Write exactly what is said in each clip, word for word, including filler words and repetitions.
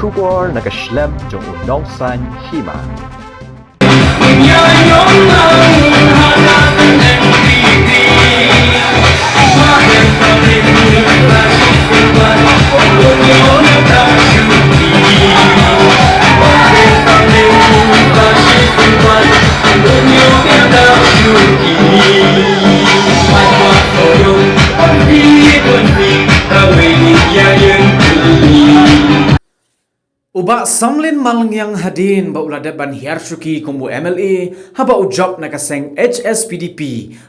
Khubor na ka shlem jong u nongsaiñ hima. U Bah Samlin Malngiang hadien ba u la dep ban hiar shuki kum u M L A haba u jop na ka seng H S P D P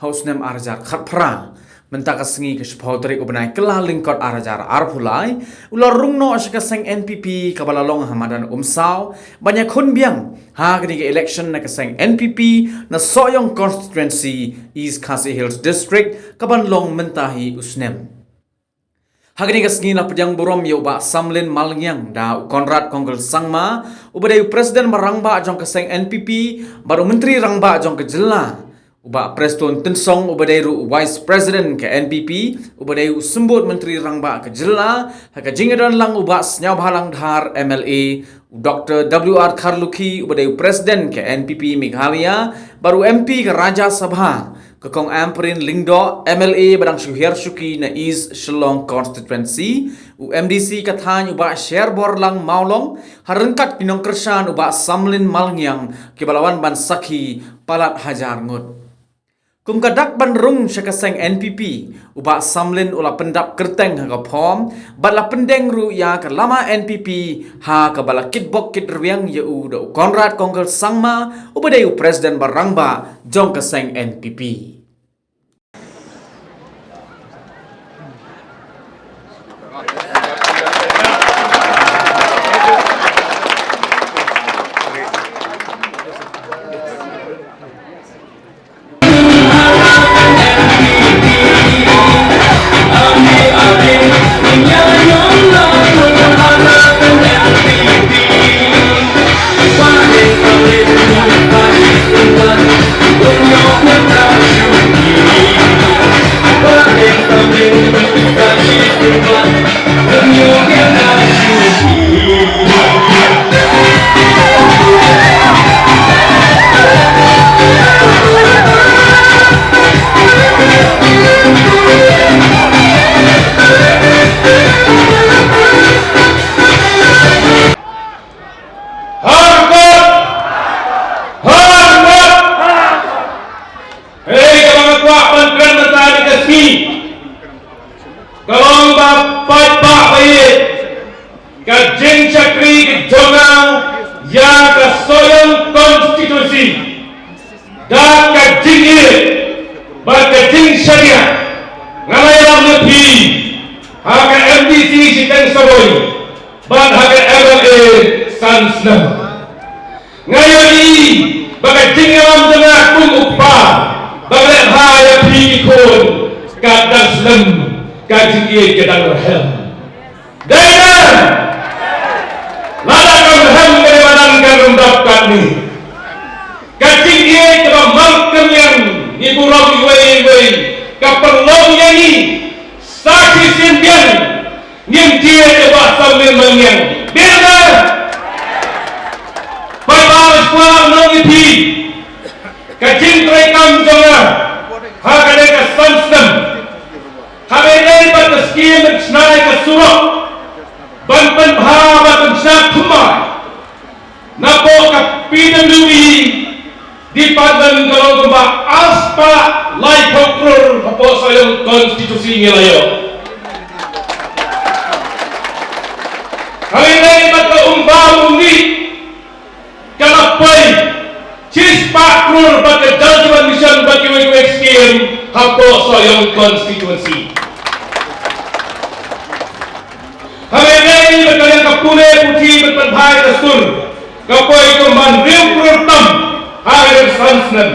ha u snem ar hajar khatphra. Mynta ka sngi ka shiphew tarik u bnai Kyllalyngkot ar hajar arphew lai, u la rung noh sha ka seng N P P kaba la long ha madan Umsaw ban ïakhun biang ha kane ka election na ka seng N P P na Sohiong Constituency, East Khasi Hills District, kaban long mynta hi u snem. Ha kane ka sngi la pdiang burom ïa u Bah Samlin Malngiang da u Conrad Kongkal Sangma, uba dei u President ba rangbah jong ka seng N P P bad u Myntri Rangbah jong ka jylla, u Bah Prestone Tynsong, uba dei ruh u Vice President ka N P P, uba dei u Symbud Myntri Rangbah ka jylla, ha ka jingïadonlang u Bah Sniawbhalang Dhar M L A, u Doktor W R Kharlukhi, uba dei u President ka N P P Meghalaya bad u M P ka Rajya Sabha, ka Kong Ampareen Lyngdoh, M L A ba dang shu hiar shuki na East Shillong Constituency, u M D C ka thaiñ u Bah Sherborlang Mawlong, ha ryngkat ki nongkyrshan u Bah Samlin Malngiang, kiba la wan ban sakhi palat hajar ngut. Kum ka dak ban rung sha ka seng N P P, u Bah Samlin u la pyndap kyrteng ha ka form bad la pyndeng ruh ïa ka lama N P P, ha kaba la kitbok kitrwiang ïa u da u Conrad Kongkal Sangma, uba dei u President ba rangbah jong ka seng N P P. Harkot! Harkot! Hei, kaba nga kwah ban kren mynta ha kane ka sngi, ka long ba paidbah ba ïeit, ka jingshakri ka jong nga ïa ka Sohiong Constituency, da ka jingïeit bad ka jingshaniah, nga la ïalam ïa phi ha ka M D C shiteng sa bnai bad ha ka M L A san snem. Nga ïohi ba ka jingïalam jong nga kum u kpa ba ka leh bha ïa phi ki khun, ka dang slem, ka jingïeit ka dang rhem. Dei ne em? Lada kam rhem, ka dei ba dang kan rung dap katne. Ka jingïeit kaba markylliang ngi burom iwei iwei ka pynlong ïa ngi sa shisien biang. Ngim jied ïa u Bah Samlin Malngiang. Dei ne em? Paidbah, nga kwah ban ong ïa phi, ka jingtrei kam jong nga ha kane ka san snem, haba ïadei bad ka skim ban shna ïa ka surok, ban pynbha, ban pynshna thymmai, napoh ka P W D department ka long kumba arspah laiphew klur hapoh Sohiong Constituency ngi la ïoh. Haba ïadei bad ka umbam umdih, ka la poi shispah klur bad ka Jal Jeevan Mission bad kiwei kiwei ki skim hapoh Sohiong Constituency. Haba ïadei bad ka liang ka pule puthi bad pynbha ïa ka sur, ka poi kumba hynriew klur tam ha kane ka san snem.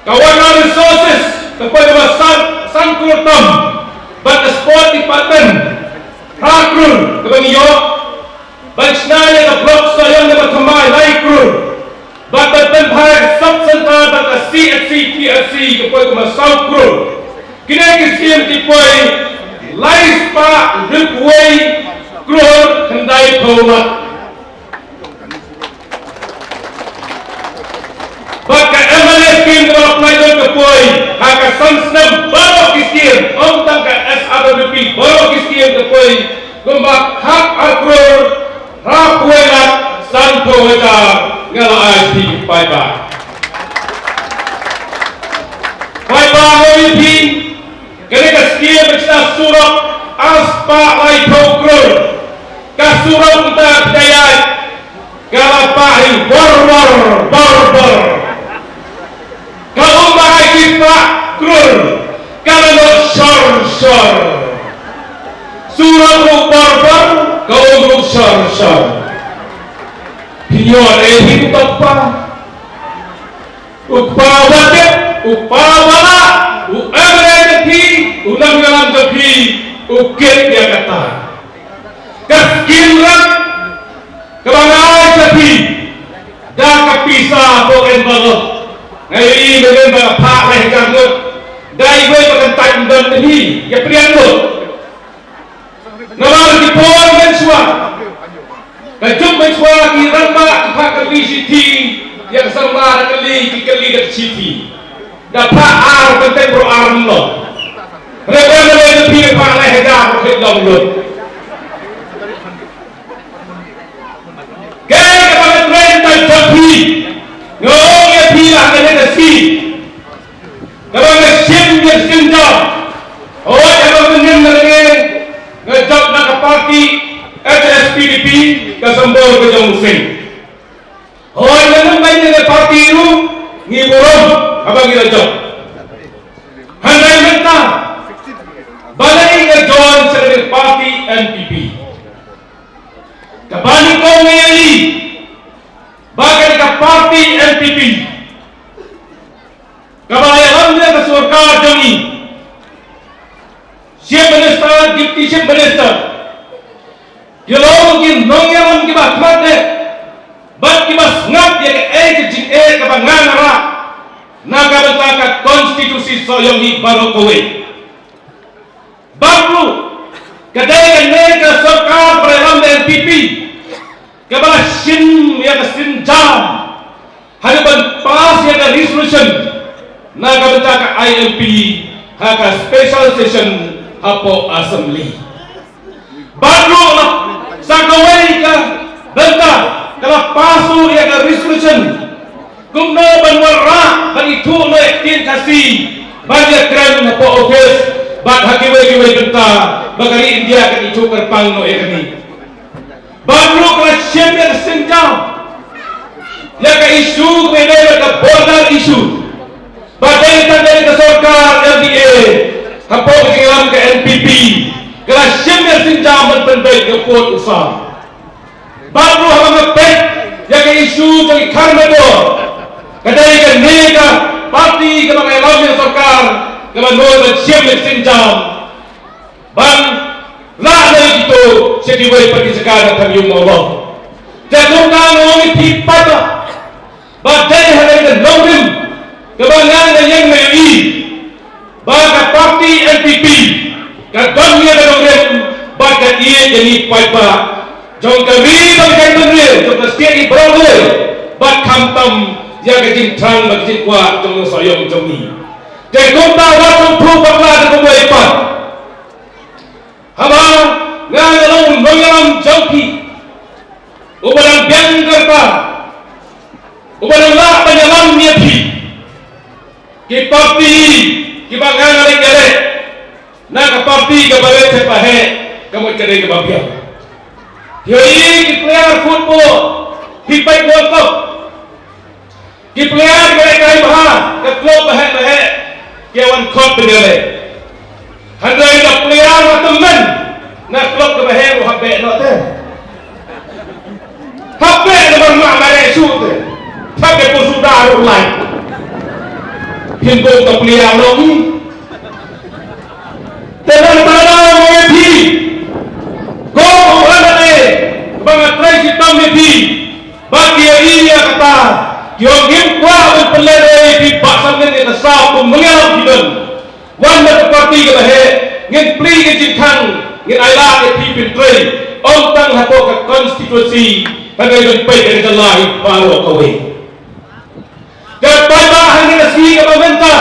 Ka Water Resources ka poi kumba san, san klur tam, bad ka Sport Department phra klur kaba ngi ïoh, ban shna ïa ka Block Sohiong kaba thymmai lai klur, bad ban pynbha ïa ka Sub Centre bad ka C H C P H C ka poi kumba saw klur. Kine ki skim ki poi laispah hynriewphew wei klur khyndai phew Bad ka M L A scheme kaba la pynlong ka poi ha ka san snem baroh ki scheme, ym tang ka S R W P, baroh ki scheme ka poi kumba khat ar klur phra phew lak sanphew hajar nga la ai phi paidbah. Paidbah, nga ong ïa phi, kane ka scheme ka surok ar spah laiphew klur. Ka surok mynta ka ïaid ka la pah hi bor bor bor bor. Ka um ba ai ki spah klur ka la lut shor shor. Surok ruh bor bor, ka um ruh shor shor. Phi ïoh ei hi u tapa? U pa u ba tip, u pa u ba lah, u M L A jong phi, u nongïalam jong phi, u kit ïa kata. Ka skim rap kaba nga ai sha phi da ka pisa hapoh envelope. Nga ïohi mynnin ba nga phah lai hajar ngut. Da iwei ba kan tait ymdon hi, ïa pdiang ngut. Namar ki por mynshuwa, ka juk mynshuwa ki rangbah ki phah kylli shithi ïa ka samla, da kylli ki kylli da ka shithi. Da phah ar, kyntait baroh ar ym long. Hynrei ba mynta phi phah lai hajar ruh khie long lut. Kaei kaba nga trei tang jong phi, nga ong ïa phi, la ka ne ka sngi kaba nga shim ïa ka sienjam. Hooid, haba mynnin nga la ngi, nga jop na ka party H S P D P, ka symbol ka jong u sing. Hooid, nga nym beiñ na ka party ruh, ngi burom haba ngi la jop. Hynrei mynta balei nga join sha ka party N P P? Kaba nyngkong, nga ïohi ba kane ka party N P P kaba ïalam ïa ka sorkar jong ngi, Chief Minister, Deputy Chief Minister, ki long ki nongïalam kiba khmat eh bad kiba sngap ïa kaei ka jingeh kaba nga nga rah na ka bynta ka constituency Sohiong hi baroh kawei. Bad ruh ka dei kane ka sorkar ba ïalam da N P P kaba la shim ïa ka sienjam haduh ban pass ïa ka resolution na ka bynta ka I L P ha ka special session hapoh Assembly. Bad ruh la sa kawei ka bynta ka la pass ruh ïa ka resolution kumno ban wanrah ban ithuh noh ïa ka ktien Khasi ban ïakren hapoh office bad ha kiwei kiwei bynta ba ka ri India kan ithuh kyrpang noh ïa kane. Bad ruh ka la shim ïa ka sienjam ïa ka issue kaba ïadei bad ka border issue. Ba dei tang ka sorkar L D A hapoh ka jingïalam ka N P P ka la shim ïa ka sienjam ban pynbeit ka pud u sam. Bad ruh haba nga peit ïa ka issue jong ki khar mardor, ka dei kane ka party kaba nga ïalam ïa ka sorkar kaba nud ban shim ïa ka sienjam ban lah noh ïa kito sha kiwei pat ki jaka na Thawiew Mawlong. Te kumta nga ong ïa phi pat ba dei ha kane ka nongrim kaba nga nga ïeng nga ïohi ba ka party N P P ka don ïa ka nongrim bad ka ïeit ïa ngi paidbah jong ka ri bad ka jaitbynriew, jong ka state baroh kawei bad khamtam ïa ka jingthrang bad ka jingkwah jong ngi Sohiong jong ngi. Te kumta wat sngewthuh bakla da kumwei pat. Haba nga nga long u nongïalam jong phi uba dang biang ka rta, uba dang lah ban ïalam ïa phi, ki party kiba nga nga leit ïaleh na ka party kaba leit sha ba heh, ka mut ka dei kaba biang. Phi ïohi ki player football, phi peit World Cup, ki player ba lehkai bha, ka club ba heh ba heh ki wan khot ban ïaleh. Hynrei ka player ba tymmen na club kaba heh ruh hap beh noh te. Hap beh namar ma ma leh shuh te. Hap beh pynsuda ruh lai. Phin bok ka player long hi. Te nang ta da ong ïa phi, ko u M L A ba nga trei shitom ïa phi. Ba ki ïa ïa kata ki ong ngim kwah ban pynlehnoh ïa phi ba sangin ïa ka saw kum nongïalam phi don. Wan bad ka party kaba heh, ngin plie ka jingkhang, ngin ailad ïa phi pyntrei. Ym tang hapoh ka constituency, ka dei ban peit ïa ka jylla hi baroh kawei. Ka paidbah hangne ka sngi kaba mynta,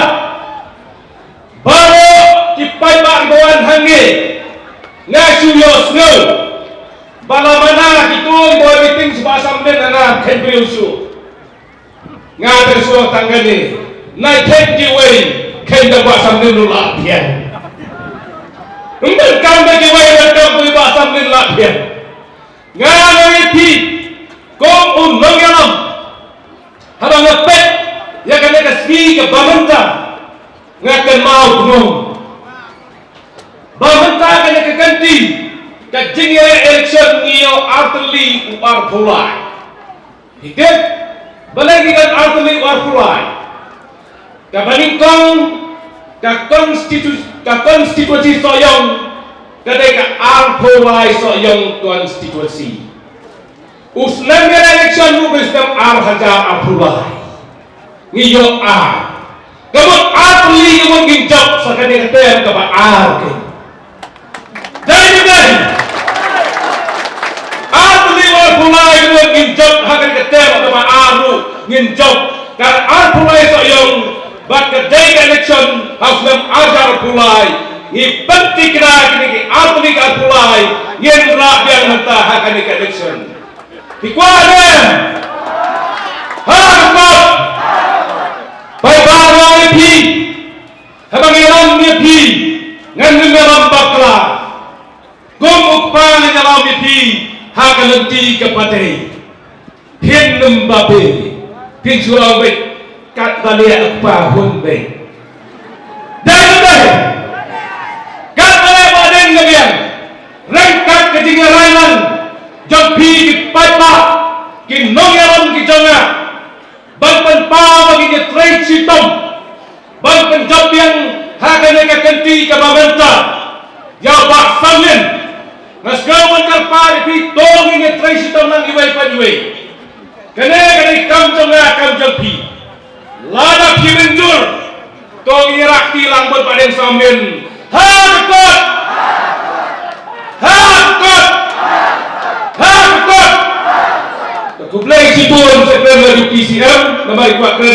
baroh ki paidbah kiba wan hangne, nga shu ïohsngew ba la mana kito kiba wan meeting sha Bah Samlin, nga kheiñ briew shuh. Nga tang shuwa tang kane, nai thep kiwei, kheiñ da Bah Samlin ruh la phian. Ym donkam da kiwei, donkam da Bah Samlin la phian. Nga ong ïa phi, kum u nongïalam, haba nga peit ïa kane ka sngi kaba mynta, nga kynmaw bnong. Ba mynta kane ka kynti, ka jingïaleh election ngi ïoh artylli u arphew lai. Hi tip, balei ngi don artylli u arphew lai? Kaba nyngkong, ka constitu-, ka constituency Sohiong, ka dei ka arphew lai Sohiong constituency. U snem ïaleh election ruh u dei snem ar hajar arphew lai. Ngi ïoh ar. Ka mut artylli ka mut ngin jop sa kane ka term kaba ar kein. Dei ne em dei? Artylli arphew lai ka mut ngin jop ha kane ka term kaba ar ruh ngin jop. Ka arphew lai Sohiong bad ka dei ka election ha u snem ar hajar arphew lai. Ngi pynthikna kine ki artylli ka arphew lai ngin rah biang mynta ha kane ka election. Phi kwah ne? Ha ka kot. Paidbah, nga ong ïa phi, haba nga ïalam ïa phi, ngan nym ïalam bakla. Kum u kpa ngan ïalam ïa phi ha ka lynti ka pateng. Phin nym babe, phin shu ong beit, katba leh u kpa hun beit. Dei ne em dei? Katba leh ba dei ne em dei? Ryngkat ka jingïarailang jong phi ki paidbah, ki nongïalam ki jong nga, ban pynpaw ba ngin ïatrei shitom, ban pynjop biang ha kane ka kynti kaba mynta ïa u Bah Samlin. Nga sngew ban kyrpad ïa phi, to ngin ïatrei shitom lang iwei pa iwei. Kane ka dei kam jong nga, kam jong phi. Lada phi mynjur, to ngin ïarap kti lang bad Bah Deng Samlin. Ha ka kot! Ha ka kot! Ha ka kot! Khublei shibun, sa kren la Deputy C M, namar i kwah kren.